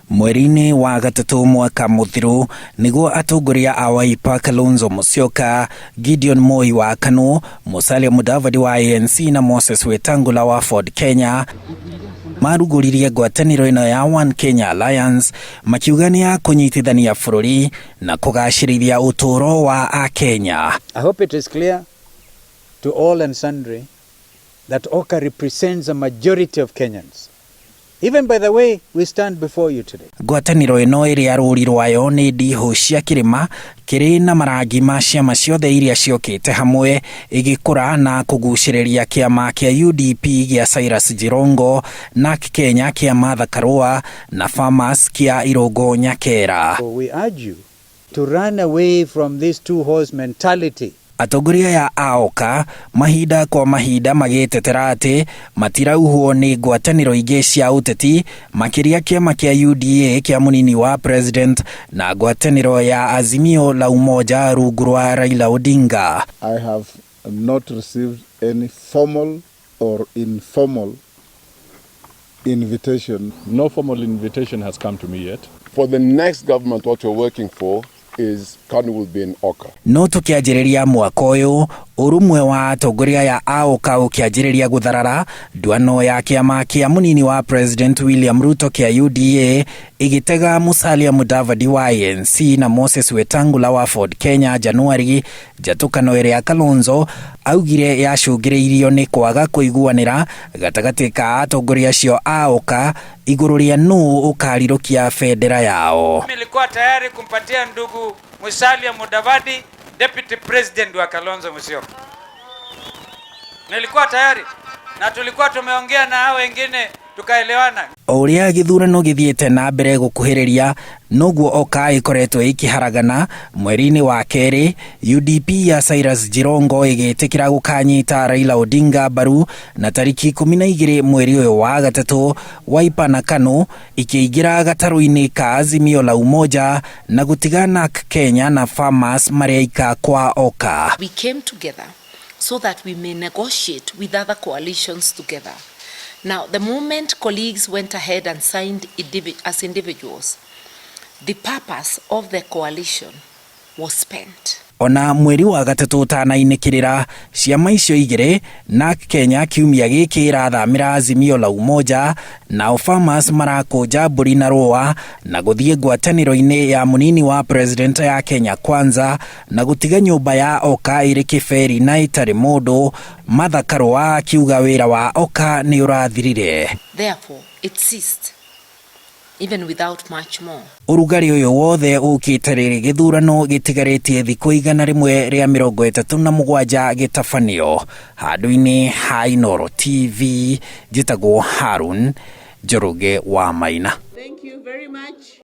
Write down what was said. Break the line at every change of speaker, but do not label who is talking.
Mweri-inĩ wa gatatũ mwaka mũthiru nĩguo atongoria a Wiper Kalonzo Musyoka, Gideon Moi wa KANU, Musalia Mudavadi wa ANC na Moses Wetangula wa Ford Kenya marugũririe ngwatanĩro ĩno ya One Kenya Alliance, makiuga nĩ ya kũnyitithania bũrũri na kũgacĩrithia ũtũũro wa Akenya.
I hope it is clear to all and sundry that OKA represents a majority of Kenyans, even by the way we stand before you today.
Ngwatanĩro ĩno, ĩrĩa rũri rwayo nĩ ndihũ cia kĩrĩma kĩrĩ na marangi ma ciama ciothe iria ciokĩte hamwe, ĩgĩkũra na kũgucĩrĩria kĩama kĩa UDP gĩa Cyrus Jirongo, NARC Kenya kĩa Martha Karua na Farmers kĩa Irũngũ Nyakera.
So we urge you to run away from this two-horse mentality.
Atongoria aya a OKA mahinda kwa mahinda magĩtetera atĩ matirauhwo nĩ ngwatanĩro ingĩ cia ũteti, makĩria kĩama kĩa UDA kĩa mũnini wa president na ngwatanĩro ya Azimio la Umoja rungu rwa Raila Odinga.
I have not received any formal or informal invitation.
No formal invitation has come to me yet.
For the next government, what we're working for is KANU will be in OKA.
No tũkĩanjĩrĩria mwaka ũyũ, ũrũmwe wa atongoria aya a OKA ũkĩanjĩrĩria gũtharara, nduano ya kĩama kĩa mũnini wa president William Ruto kĩa UDA ĩgĩtega Musalia Mudavadi wa ANC na Moses Wetangula wa Ford Kenya Januari, njatũkano ĩrĩa Kalonzo augire yacũngĩrĩirio nĩ kwaga kũiguanĩra gatagatĩ ka atongoria acio a OKA igũrũ rĩa nũ ũkarirũkia bendera yao.
Nilikuwa tayari kumpatia ndugu Musalia Mudavadi deputy president wa Kalonzo Musyoka. Nilikuwa tayari na tulikuwa tumeongea na hao wengine, tukaelewana.
O ũrĩa gĩthurano gĩthiĩte na mbere gũkuhĩrĩria, noguo OKA ĩkoretwo ĩkĩharagana. Mweri-inĩ wa kerĩ, UDP ya Cyrus Jirongo ĩgĩtĩkĩra gũkanyita Raila Odinga mbaru, na tariki 12 mweri ũyũ wa gatatũ, Wiper na KANU ikĩingĩra gatarũ-inĩ ka Azimio la Umoja na gũtiga NARC Kenya na Farmers marĩ aika kwa OKA.
We came together so that we may negotiate with other coalitions together. Now, the moment colleagues went ahead and signed as individuals, the purpose of the coalition was spent.
Ona mweri wa gatatũ ũtanainĩkĩrĩra, ciama icio igĩrĩ, NARC Kenya kiumia gĩkĩ ĩrathamĩra Azimio la Umoja, nao Farmers marakũnja mbũri na rũa na gũthiĩ ngwatanĩro-inĩ ya mũnini wa president ya Kenya Kwanza na gũtiga nyũmba ya OKA ĩrĩ kĩberi na ĩtarĩ mũndũ, Martha Karua akiuga wĩra wa OKA nĩ ũrathirire.
Therefore, it ceased, even without much more.
Ũrugarĩ ũyũ wothe ũkĩte rĩrĩ gĩthurano gĩtigarĩtie thikũ 137 gĩtabanio. Handũ-inĩ ha Inooro TV, njĩtagwo Harun Njoroge wa Maina.
Thank you very much.